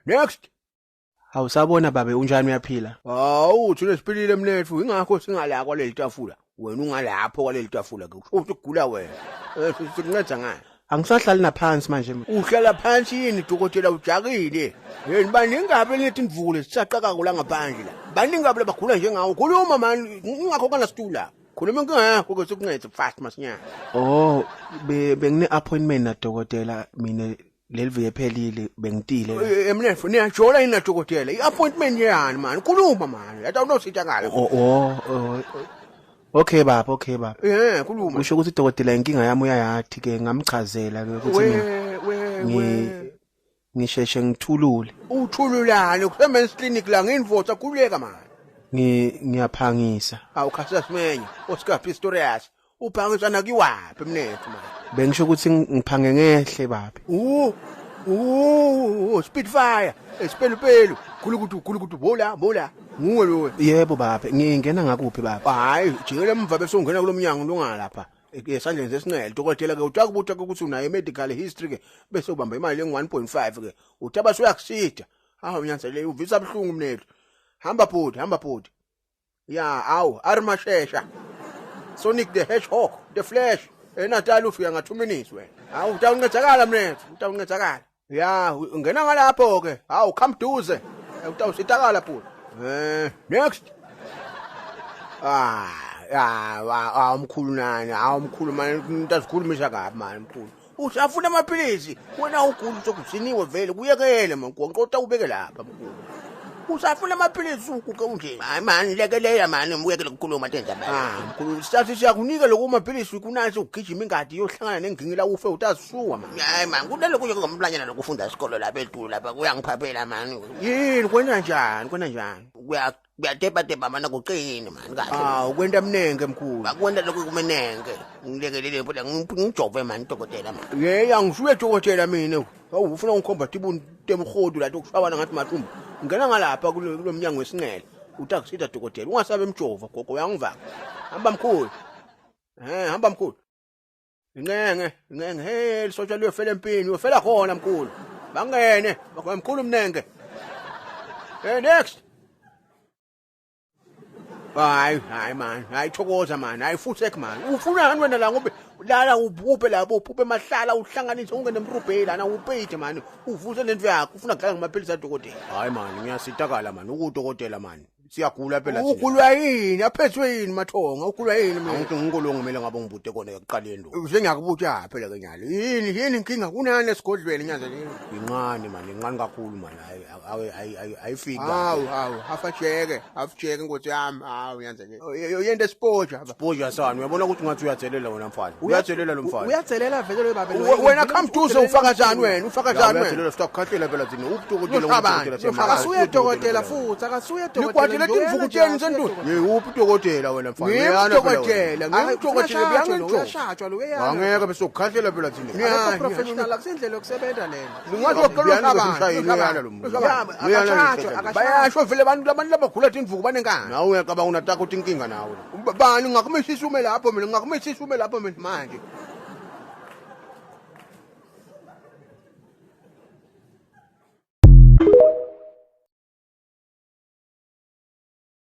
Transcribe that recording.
Next. Hawu sabona babe unjani uyaphila? Hawu thina siphilile mnethu ingakho singala kwaleli tafula. Wena ungalapho kwaleli tafula ke. Usho ukuthi ugula wena. Sikunceda ngani? Angisahlali naphansi manje. Uhlala phansi yini dokotela ujakile? Yini baningi kabi lethi imvula sisaqaka la ngaphandle la. Baningi kabi labagula njengawe. Khuluma man ingakho kana situla. Khuluma inkinga yakho ke sikuncede fast masinyane. Oh, bengine appointment na dokotela mina leli viki ephelile bengitile. Emnethu niyajola yini na dokotela? I-appointment yani man. Khuluma man. Yathi awunosithakala. Oh. Okay baba, okay baba. Khuluma. Kusho ukuthi dokotela inkinga yami uyayathi ke ngamchazela ke ukuthi we ngisheshe ngithulule. Uthululani kusemen's clinic la nginvosa khuleka man. Ngiyaphangisa. Awu khasasimenye Oscar Pistorius. Uphangisa nakiwaphi mnethu man? Bengisho ukuthi ngiphange ngehle baba. Spitfire, esipelupelu. Khulukutu bola bola. Nguwe lo. Yebo baba, ngingena ngakuphi baba? Hayi, jikela emva bese ungena kulomnyango longalapha. Esandleni sesinxele dokotela ke utakubuta ukuthi unayo medical history ke bese ubamba imali engu 1.5 ke. Uthaba uyakusida. Hawu nyanzele uvisa buhlungu mnethu. Hamba bhuti, hamba bhuti. Ya, awu, Armashesha. Sonic the Hedgehog, the Flash. Enatal ufika nga 2 minutes wena. Hawu utawuncedakala mnethu, utawuncedakala. Ya, ungena ngalapho ke. Hawu come duze. Utawusitakala bhuti. Next. Mkhulu nani, mkhulu manje ntazikhulumisa kabi manje mkhulu. Usafuna amaphilisi, wena ugula sokuziniwe vele kuyekele man, gonqota ubeke lapha mkhulu. Usafuna amaphilisi uguge unje. Hayi man, lekelela man, uyekele ukukhuluma tenza baba. Mkhulu, sithathe siyakunika lokho amaphilisi kunasi ugijima ingadi yohlangana nengingila ufe utazisuka man. Hayi man, kunalokho nje ngomplanyana lokufunda isikolo lapha eDulu lapha kuyangiphaphela man. Yini kwena njani, kwena njani? Kuyatepa mana kuqini man kahle. Ukwenta mnenge mkhulu. Akwenta lokho kumenenge. Ngilekelele phela ngijove man dokotela man. Yey angisuye dokotela mina. Awu ufuna ungikhomba tibuni temkhodu la tokushawana ngathi mathumbu. Ngena ngalapha kulomnyango wesinxele. Utakusida dokotela. Ungasabe emjova gogo uyangivaka. Hamba mkhulu. Hamba mkhulu. Incenge, incenge. Hey lisotsha liyofela empini, uyofela khona mkhulu. Bangene, mkhulu mnenge. Next. Hayi man, hayi thokoza man, hayi futsek man. Ufunani wena la ngoba lala uphuphe lapho uphuphe emahlala uhlanganise ungene emrubheli lana upeyide man. Uvuse lento yakho ufuna kudlala ngamaphilisi adokotela. Hayi man, ngiyasitakala man, ukudokotela man. Siyagula phela thina. Ugulwa yini? Aphethwe yini mathonga? Ugulwa yini mina? Angithi ngikolongo kumele ngabe ngibude kona ekuqaleni lo. Sengiyakubuta phela ke nyalo. Yini inkinga kunani esigodlweni nyanzeleni? Incane man, incane kakhulu man. Hayi ayifiki. Hawu hafajeke, hafajeke inkosi yami. Hawu nyanzeleni. Yento esipoja. Sipoja sani, uyabona ukuthi ungathi uyathelela wena mfana. Uyathelela lo mfana. Uyathelela vele lo baba. Wena come duze ufaka njani wena? Ufaka njani wena? Uyathelela sitakukhathela phela thina. Ubudokotela ngudokotela. Akasuye dokotela futhi, akasuye dokotela. Letimvukutsheni sentuthu. Yey uphi dokotela wena mfana? Ngiyadokotela, ngiyadokotela biyangento. Uyashatshwa lo uyana. Angeke bese ukukhathela phela thina. Akekho professional akusindlela yokusebenza lena. Lingathi lo muntu. Bayasho vele abantu labantu labagula timvuku banenkani. Nawe uyacabanga unataka ukuthi inkinga nawe. Bani ngakumisisa ume lapho mina, ngakumisisa ume lapho mina manje.